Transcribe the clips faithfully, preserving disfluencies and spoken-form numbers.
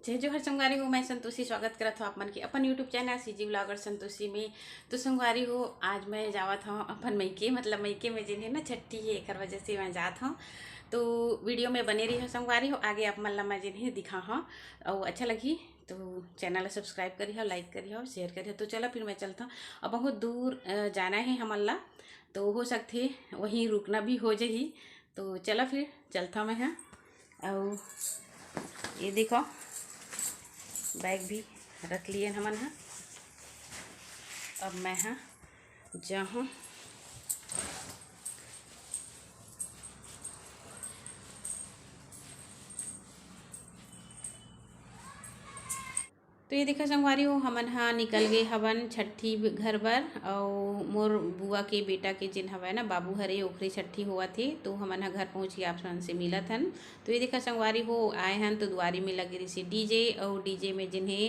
जय जोहार संगवारी हो, मैं संतोषी स्वागत करत हव आप मन के अपन YouTube channel CG blogger Santoshi में। तो संगवारी हो, आज मैं जावत हव अपन मइके, मतलब मइके में जिन हे ना छट्ठी हे, एकर वजह से मैं जात हव। तो वीडियो में बने रहिहव संगवारी हो, आगे आप मन ला मैं जिन हे दिखाहव अउ अच्छा लगही तो चैनल ला सब्सक्राइब करिहव, लाइक करिहव, शेयर करिहव। तो चला फिर मैं चलत हव, अब बहुत दूर अ, जाना हे हमन ला, तो हो सकथे वहीं रुकना भी हो जही। तो चला फिर चलत हव मैं ह। अउ ये देखो, बैग भी रख लिए हमन ह। अब मैं ह जाहूँ। तो ये देखा संगवारी हो, हमन ह निकल गे हवन छट्ठी घर बर। अउ मोर बुआ के बेटा के जिन हवय ना बाबू हरे, ओखरे छट्ठी होवत हे, तो हमन ह घर पहुँच के आप मन से मिलत हन। तो ये देखा संगवारी हो, आए हन तो दुआरी में लगे रहिसे डीजे, अउ डीजे में जिन हे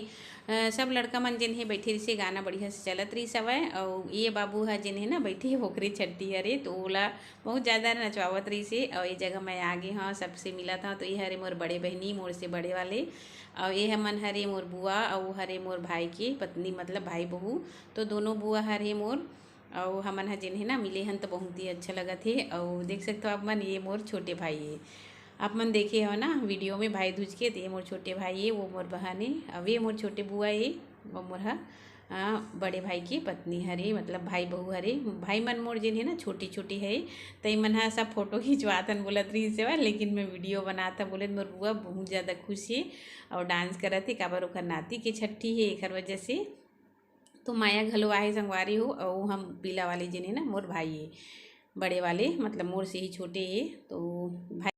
अ, सब लड़का मन जिन हे बैठे रहिसे, गाना बढ़िया से चलत रहिस हवय। अउ ये बाबू ह जिन हे ना बैठे हे, ओखरे छट्ठी हरे, तो ओला बहुत ज़्यादा नचवावत रहिसे। अउ ये जगह मैं आगे हव, सबसे मिलत हव। तो ये हरे मोर बड़े बहिनी, मोर से बड़े वाले, अउ ये हमन हरे मोर बुआ, अउ वो हरे मोर भाई के पत्नी, मतलब भाई बहू। तो दोनों बुआ हरे मोर, अउ हमन ह जेन हे ना मिले हन, तो बहुत ही अच्छा लगत हे। अउ देख सकत हो आप मन, ये मोर छोटे भाई हे, आप मन देखे हो ना वीडियो में भाई दूज के, तो ये मोर छोटे भाई हे, वो मोर बहन हे, अउ ये मोर छोटे बुआ हे, वो मोर ह अ, बड़े भाई के पत्नी हरे, मतलब भाई बहू हरे। भाई मन मोर जेन हे ना छोटे छोटे हे, तो ये मन ह सब फोटो खिंचवात हन बोलत रहिस हवय, लेकिन मैं वीडियो बनात हव बोले मोर बुआ बहुत ज़्यादा खुश हे अउ डांस करत हे, काबर ओकर नाती के छट्ठी हे, एकर वजह से। तो माया घलो आहे संगवारी हो, अउ हम पीला वाले जेन हे ना मोर भाई हे, बड़े वाले, मतलब मोर से ही छोटे हे। तो भाई,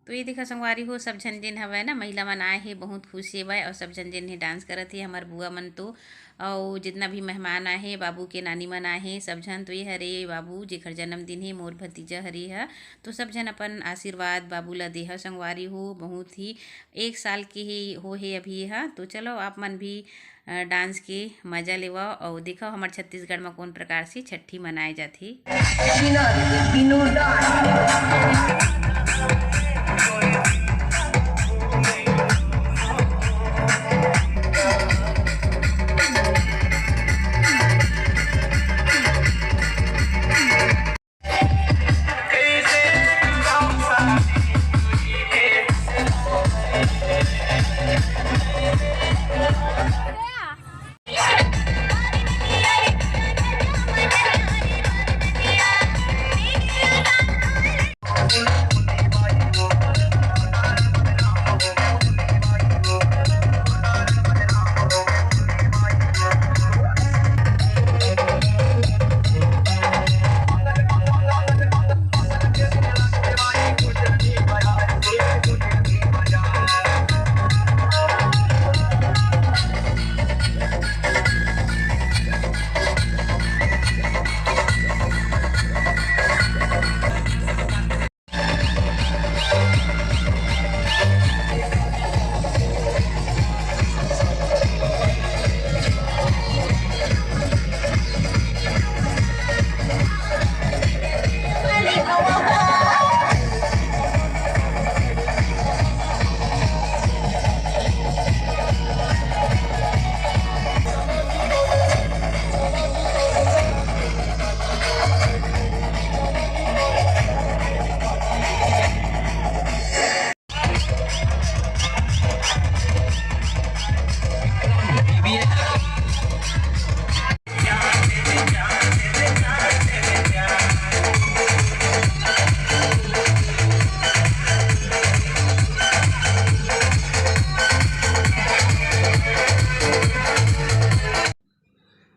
तो ये देखा संगवारी हो, सब झन जेन हवय ना महिला मन आए हे, बहुत खुश हेवय, अउ सब झन जेन हे डांस करत हे, हमर बुआ मन तो, अउ जितना भी मेहमान आए हे, बाबू के नानी मन आए हे, सब झन। तो ये हरे बाबू जेकर जन्मदिन हे, मोर भतीजा हरे ह, तो सब झन अपन आशीर्वाद बाबू ला देहा संगवारी हो। बहुत ही एक साल के ही हो हे अभी ह। तो चलो आप मन भी अ, डांस के मजा लेवव अउ देखव हमर छत्तीसगढ़ म कोन प्रकार से छट्ठी मनाए जाथे।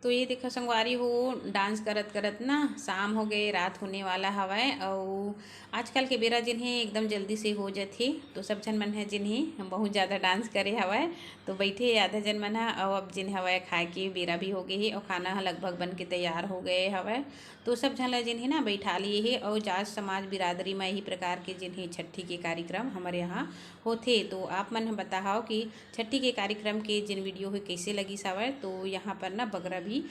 तो ये देखा संगवारी हो, डांस करत करत ना शाम हो गए, रात होने वाला हवय। अउ आजकल के बेरा जिन हे एकदम जल्दी से हो जथे, तो सब झन मन हे जिन हे बहुत ज़्यादा डांस करे हवय। तो बैठे हे आधा जन मन ह, अउ अब जिन हवय खाए के बेरा भी हो गए हे, अउ खाना ह लगभग बन के तैयार हो गए हवय। तो सब झन ल जिन हे ना बैठा लिए हे, अउ जात समाज बिरादरी म यही प्रकार के जिन हे छट्ठी के कार्यक्रम हमर यहाँ होथे। तो आप मन ह बताहव कि छट्ठी के कार्यक्रम के जिन वीडियो हे कइसे लगिस हवय। तो यहाँ पर ना बगरा भी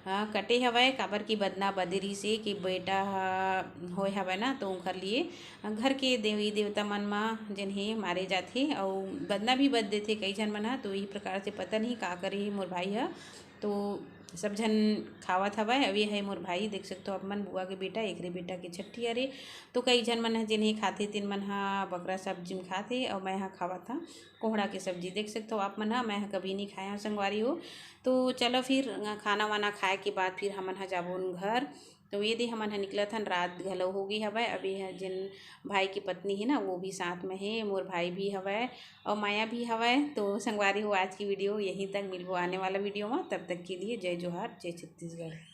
हाँ, कटे हवय, काबर कि बदना बदे रहिस हे कि बेटा ह होय हवय ना, तो ओखर लिए घर के देवी देवता मन म जेन हे मारे जाथे, अउ बदना भी बद देथे कई झन मन ह। तो इही प्रकार से पता नहीं का करे हे मोर भाई ह। तो सब झन खावत हवय। अब ये है मोर भाई, देख सकते हो आप मन, बुआ के बेटा, एकरे बेटा के छट्ठी हरे। तो कई झन मन ह जेन हे खाथे, तेन मन ह बकरा सब्जी म खाथे, अउ मैं ह खावत ह कोहड़ा के सब्जी। देख सकते हो आप मन ह, मैं ह कभी नहीं खाया हूँ संगवारी हो। तो चलो फिर, अ, खाना वाना खाए के बाद फिर हमन ह जाबो घर। तो ये दे हमन ह निकलत हन, रात घलो हो गई हवय। अभी ह जेन भाई की पत्नी है ना, वो भी साथ में है, मोर भाई भी हवय और माया भी हवय। तो संगवारी हो, आज की वीडियो यहीं तक, मिलबो आने वाला वीडियो में। तब तक के लिए जय जोहार, जय छत्तीसगढ़।